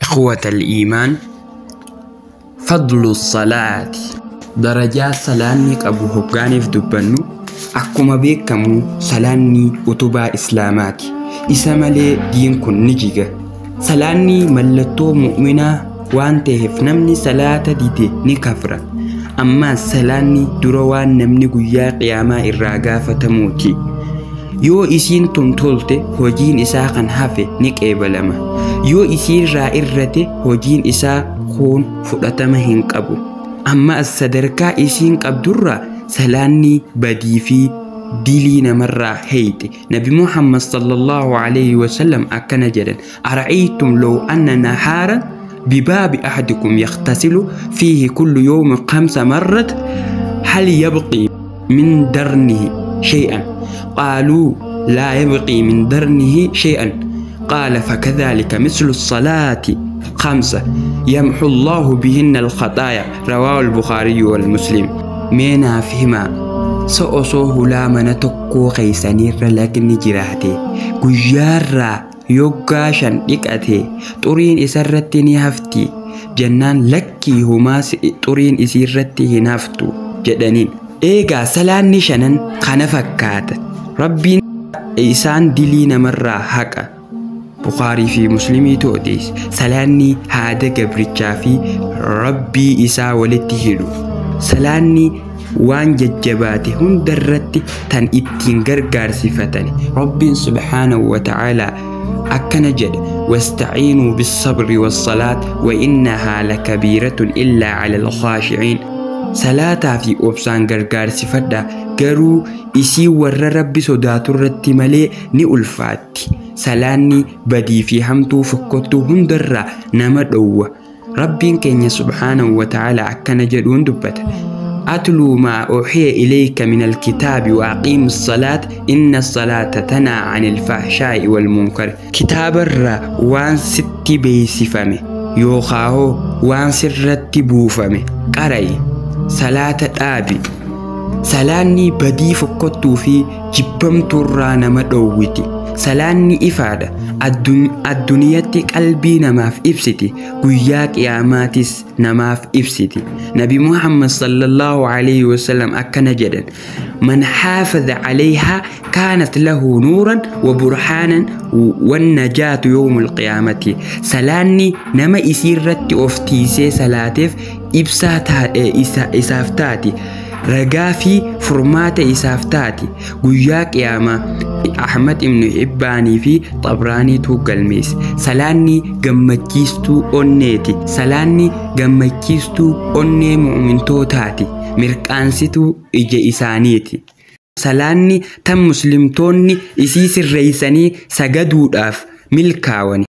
إخوة الإيمان، فضل الصلاة درجات salaanni qabu hoggaaniif dubbannu akkuma beekamu salaanni utubaa islaamaati. Isa malee diin kun ni jiga. Salaanni mallattoo mu'minaa waan ta'eef namni salaata dide ni kafra. Ammaas salaanni dura waan namni guyyaa qiyaamaa irraa gaafatamuuti. Yoo isiin tun tolte hojiin isaa kan hafe ni qeebalama. Yoo isiirraa irrate hojiin isaa kun fudhatama hin qabu. Ammaas sadarkaa isiin qabdurraa salaanni badii fi dilii namarraa heeyte. Nabi Muhammad sallallahu alayhi wasallam akkana jedhan: ara'aytum law anna nahaaran bibaabi ahadikum yaghtasilu fiihi kullu yawmin 5 marrat hal yabqi min darnihi shay'an? قالوا لا يبقي من درنه شيئا. قال فكذلك مثل الصلاة 5 يمحو الله بهن الخطايا. رواه البخاري والمسلم. مينا فيما سأصوه لا من تكو خيسانير لكن جراحتي قجارة يوغاشن إكأتي طرين إسرتني هفتي جنان لكي هما طرين إسرتي هنافتو جدنين. إيغا سلاني شنن خنفكات ربي إسان دلي مرة حقا. بخاري في مسلمي توديس. سلاني هذا قبرتشا في ربي إسا ولتهلو. سلاني وان ججباتي هن درتي تن إتين غرغار صفتني. ربي سبحانه وتعالى أكن جد: واستعينوا بالصبر والصلاة وإنها لكبيرة إلا على الخاشعين. Salaataa fi obsaan gargaarsifadha, garuu isii warra rabbi sodaatu irratti malee ni ulfaatti. Salaanni badii fi hamtuu fokkottuu hundarraa nama dhowwa. Rabbiin keenya subhaanahu wa ta'ala akkana jedhuun dubbata: أتلو ما أوحي إليك من الكتاب وأقيم الصلاة إن الصلاة تنهى عن الفحشاء والمنكر. كتاب الرا وان ست بيسفمه يوخاهو وان سرت بوفمه قرأي صلاة dhaabi. Salaanni badii fokkottuu fi jibbamtuurraa nama dhowwiti. Salaanni ifaadha. Adduniyatti qalbii namaaf ibsiti. Guyyaa qiyaamaatis namaaf ibsiti. Nabi Muhammad sallallahu alayhi wasallam akkana jedhan: man xaafaza calayhaa kaanat lahu nuuran wa burhaanan wannajaatu yawma alqiyaamati. Salaanni nama isiirratti of tiisee salaateef ibsaa isaaf taati. Ragaa fi furmaata isaaf taati. Guyyaa qiyaamaa. Ahmad ibn Hibbaanii fi Xabraaniitu galmeesse. Salaanni gammachiistuu onneeti. Salaanni gammachiistuu onnee mu'mintootaati. Mirqaansituu ija isaaniiti. Salaanni tan muslimtoonni isii sirreessanii sagaduudhaaf milkaawani.